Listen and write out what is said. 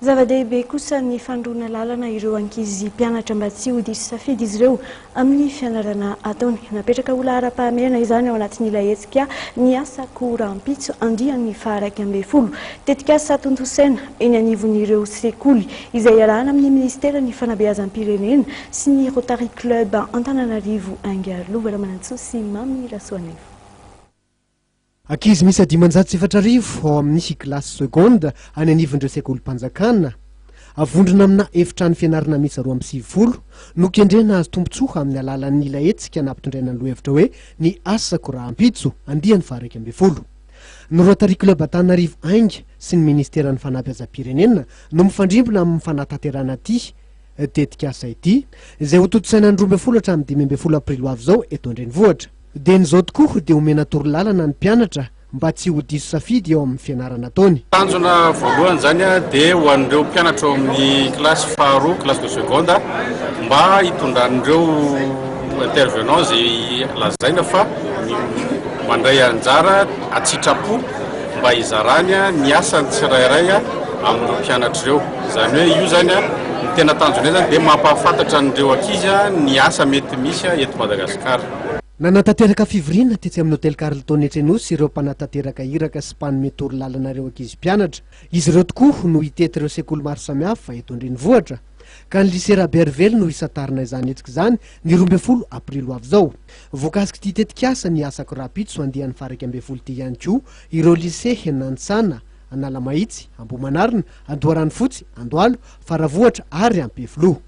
Zava-dehibe kosa ny fanoroana lalana ireo ankizy mpianatra mba tsy ho diso safidy izy ireo amin'ny fianarana ataony. Napetraka ho laharam-pahamehana izany ao anatin'ilay hetsika Ny Asako Rahampitso andiany faha-11. Tetikasa tontosaina eny anivon'ireo sekoly izay iarahana amin'ny minisiteran'ny Fanabeazam-pirenena sy ny Rotary Club Antananarivo Ainga Lova Ramanantsoa sy Mamy Rasoanaivo. Ankizy miisa 45 ao amin'ny kilasy seconde any anivon'ireo sekolim-panjakana, vondrona amina efitrano fianarana miisa 92 no kendrena hahazo tombontsoa amin'ny alalan'ilay hetsika nampitondraina ny lohahevitra hoe Ny asako rahampitso, andiany faha-11. Ny Rotary Club Antananarivo Ainga sy ny Ministeran'ny Fanabeazam-pirenena no mifandrimbona amin'ny fanatanterahana ity tetikasa ity, izay hotontosaina ny 12 hatramin'ny 15 aprily ho avy izao eto an-drenivohitra. Dieny izao tokoa dia omena torolalana ny mpianatra mba tsy ho diso safidy eo amin'ny fianarana ataony. Tanjona voalohany izany dia ho an'ireo mpianatra ao amin'ny kilasy faharoa, classe de seconde, mba hitondran'ireo intervenants izay lazaina fa mandray anjara an-tsitrapo mba hizarany ny asany tsirairay amin'ireo mpianatra ireo. Izany hoe io izany ny tena tanjonay izany dia mampahafantatra an'ireo ankizy ny asa mety misy eto Madagasikara. Nanatanteraka fivoriana tetsy amin'ny Hotel Carlton etsy Anosy ireo mpanatanteraka iraka sy mpanome torolalana ireo ankizy mpianatra. Izy ireo tokoa no hitety ireo sekoly maro samihafa eto an-drenivohitra, ka ny Lycée Rabearivelo no hisantarina izany hetsika izany ny 12 aprily ho avy izao. Voakasik'ity tetikasa ny Asako Rahampitso andiany faha-11 ity ihany koa ireo Lycée Nanisana, Analamahitsy, Ambohimanarina, Andoharanofotsy, Andohalo, Faravohitra ary Ampefiloha.